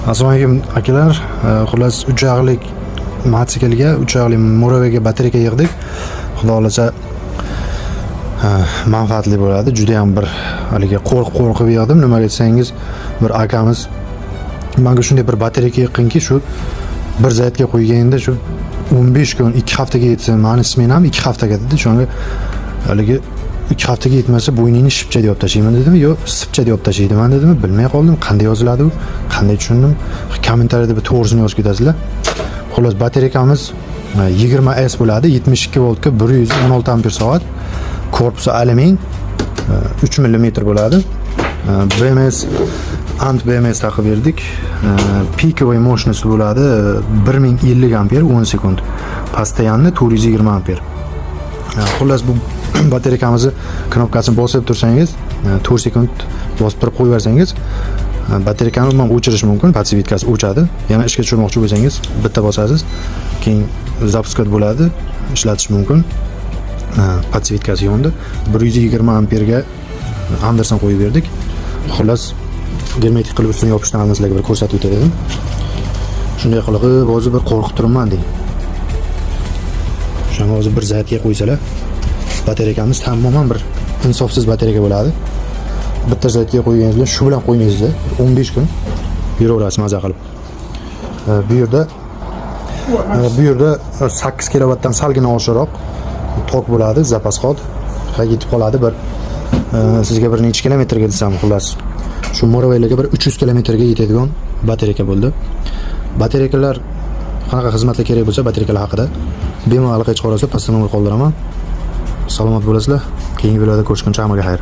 Assalomu alaykum, akalar. Xullas, uch oyoqlik mototsiklga, uch oyoqli Muraveyga batareyka yig'dik. Xudo xohlasa, manfaatli bo'ladi. Juda ham bir haligi qo'rqib qo'rqib yig'dim. Nimaga desangiz, bir akamiz menga shunday bir batareyka yiqqinki, shu bir zaryadga qo'yganda shu 15 kun, 2 haftaga yetsin, mani smenam 2 haftaga dedi. Shunga haligi 2 haftaga yetmasa, bo'yningni shipcha deb tashlayman dedimi, yo sipcha deb tashlaydiman dedimi, bilmay qoldim. Qanday yoziladi u? Qanday tushundim? Kommentariyada bir to'g'risini yozib ketasizlar. Xullas, batareykamiz 20S bo'ladi, 72 voltga 116 amper soat. Korpusi alyumin, 3 mm bo'ladi. BMS, ant BMS taqib berdik. Пиковый мощность bo'ladi 1050 amper 10 sekund. Постоянно 420 amper. Xullas, bu batareykamizni knopkasini bosib tursangiz, 4 sekund bosib turib qo'yib yuborsangiz, batareykani umuman o'chirish mumkin, подсветка si o'chadi. Yana ishga tushirmoqchi bo'lsangiz, bitta bosasiz, keyin запускать bo'ladi, ishlatish mumkin. Подсветка si yondi. 120 amperga Anderson qo'yib berdik. Xullas, germetik qilib ustini yopishtiramiz, sizlarga bir ko'rsatib o'tay dedim. Shunday qilib, hozir bir qo'rqib turibman deng. Shunga hozir bir zaryadga qo'ysalar, batareykamiz tamoman bir insofsiz batareyka bo'ladi. Bitta zaryadga qo'yganingiz bilan shu bilan qo'ymaysizda, 15 kun yuraverasiz maza qilib. Bu yerda 8 kilovatdan salgina oshiqroq tok bo'ladi, запас ход. Ha, yetib qoladi bir sizga bir necha kilometrga desam, xullas. Shu Muraveylarga bir 300 kilometrga yetadigan batareyka bo'ldi. Batareykalar qanaqa xizmatlar kerak bo'lsa, batareykalar haqida bemalol aloqaga chiqa olasiz, pastda nomer qoldiraman. Salomat bo'lasizlar. Keyingi videoda ko'rishguncha hammaga xayr.